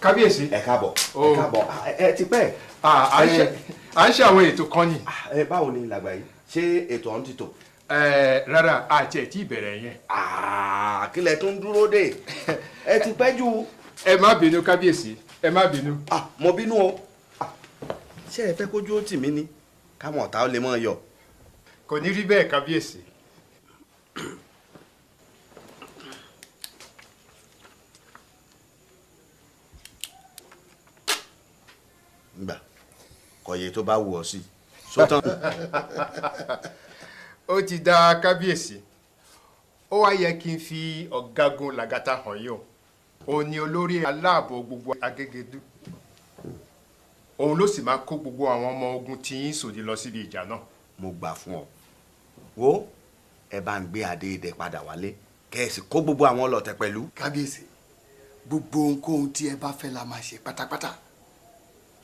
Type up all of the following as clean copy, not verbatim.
Kábíyèsí. Ẹ káàbọ̀, ẹ káàbọ̀, ẹ ti pẹ́. À ń ṣe àwọn ètò kan ni. Ẹ báwo ni làgbà yìí, ṣé ètò ọ̀hún ti tò? Rárá, àti ẹ̀ tí ìbẹ̀rẹ̀ yẹn. Kí lẹ tún dúró dè? Ẹ ti pẹ́ jù. Ẹ má bínú kábíyèsí, ẹ má bínú. Mo bínú o. Ṣé ẹ fẹ́ kójú ó tì mí ni? Káwọn ọ̀tá ó lè mọ́ yọ. Kò ní rí bẹ́ẹ̀ kábíyèsí. Ngbà kọ̀yé tó bá wù ọ́ sí sótán. Ó ti dá kábíyèsí. Ó wá yẹ kí n fi ọ̀gágun Làgàtà hàn yín o. Òun ni olórí aláàbò gbogbo Agégedú. Òun ló sì máa kó gbogbo àwọn ọmọ ogun tí yín sòdí lọ síbi ìjà náà. Mo gbà fún ọ. Wo ẹ bá ń gbé adé idẹ padà wálé kẹ́ ẹ sì kó gbogbo àwọn ọlọ̀tẹ̀ pẹ̀lú. Kábíyèsí, gbogbo ohunkóhun tí ẹ bá fẹ́ la máa ṣe pátápátá.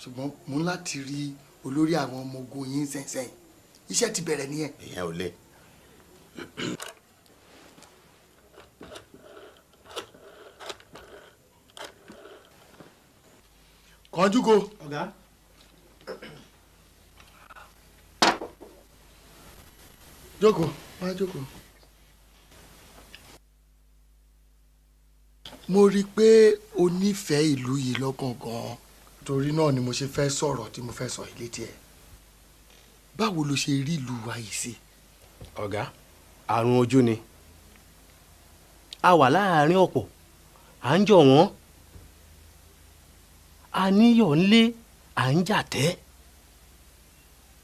Ṣùgbọ́n mo ń láti rí olórí àwọn ọmọ ogun yín sẹ́nsẹ́n. Iṣẹ́ ti bẹ̀rẹ̀ nìyẹn. Ìyẹn ò le. Kànjú ko. Ọ̀gá. Jókòó, wá jókòó. Mo rí i pé o nífẹ̀ẹ́ ìlú yìí lọ́kàn gan-an. Torí náà ni mo ṣe fẹ́ sọ̀rọ̀ tí mo fẹ́ sọ yìí létí ẹ̀. Báwo lo ṣe rí ìlú wa yìí sí? Ọ̀gá, àrùn ojú ni. A wà láàárín ọ̀pọ̀, à ń jọ̀ wọ́n. A níyọ̀ ńlé, à ń jà tẹ́.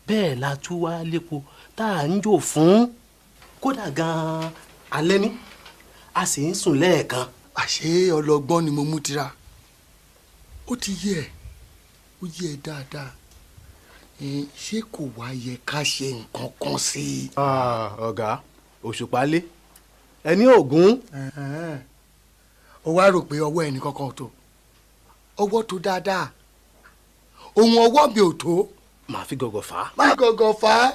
Bẹ́ẹ̀ la tú wá lépo tá à ń jò fún. Kódà gan-an alẹ́ ní, a sì ń sùn lẹ́ẹ̀kan. Àṣé ọlọ́gbọ́n ni mo mú tira. Ó ti yé ẹ, ó yé ẹ dáadáa. Ṣé kò wá yẹ ká ṣe nǹkan kan sí i? Ọ̀gá, òṣùpá lé ẹni ògún. Ó wá rò pé ọwọ́ ẹnì kankan ò tó. Ọwọ́ tó dáadáa. Ohun ọwọ́ mi ò tó. Màá fi gọ̀gọ̀ fà á. Má gọ̀gọ̀ fà á.